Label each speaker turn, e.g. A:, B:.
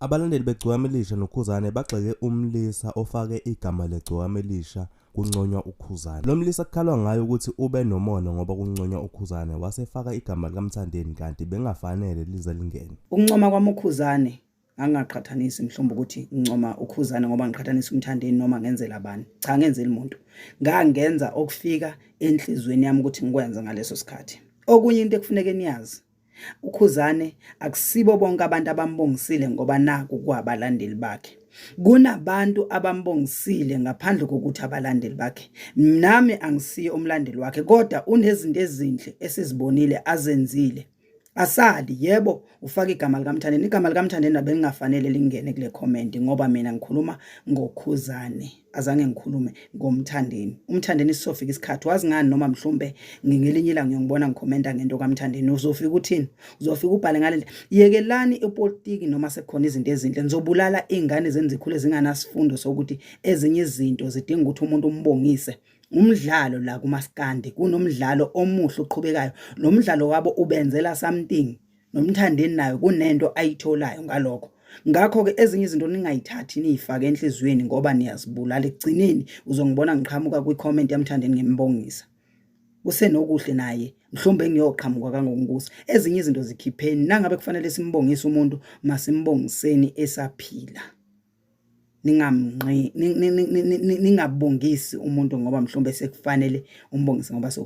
A: Abalandeli beGcokama Elisha noKhuzani bagxeke umlisa ofake igama leGcokama Elisha kunconywa uKhuzani. Lo mlisa kukhalwa ngaye ukuthi ube nomona ngoba kunconywa uKhuzani wase efaka igama likaMthandeni kanti bekungafanele lize lingene.
B: Ukuncoma kwami uKhuzani ngangingaqhathanisi mhlawumbe ukuthi ngincoma uKhuzani ngoba ngiqhathanisa uMthandeni noma ngenzela bani. Cha ngenzeli muntu. Ngangenza okufika enhlizweni yami ukuthi ngikwenze ngaleso sikhathi. Okunye into ekufuneke niyazi UKhuzane akusibo bonke abantu abambongisile ngoba naku kwabalandeli bakhe. Kunabantu abambongisile ngaphandle kokuthi abalandeli bakhe. Nami angisiye umlandeli wakhe kodwa unezinto ezinhle esizibonile azenzile. Asali yebo ufaka igama likaMthandeni igama likaMthandeni abelingafanele lingene kule comment ngoba mina ngikhuluma ngoKhuzane. Azange ngikhulume ngoMthandeni. UMthandeni sisofika isikhathi wazi ngani noma mhlumbe ngelinye ilanga ngiyongibona ngikhomenta ngento kaMthandeni uzofika uthini? Uzofika ubhale ngale yekelani ipolitiki noma sekukhona izinto ezinhle nizobulala izingane zenu zikhule zinganasifundo sokuthi ezinye izinto zidinga ukuthi umuntu umbongise. Umdlalo la kumaskandi kunomdlalo omuhle oqhubekayo. Lo mdlalo wabo ubenzela something. NoMthandeni nayo kunento ayitholayo ngalokho. Ngakho-ke ezinye izinto ningayithathi niyifake enhliziyweni ngoba niyazibulala ekugcineni uzongibona ngiqhamuka kwi-comment yaMthandeni ngimbongisa. Usenokuhle naye mhlawumbe ngiyoqhamuka kangokunkusa. Ezinye izinto zikhipheni nangabe kufanele simbongise umuntu masimbongiseni esaphila. Ningamnqi ningabongisi umuntu ngoba mhlawumbe sekufanele umbongise ngoba so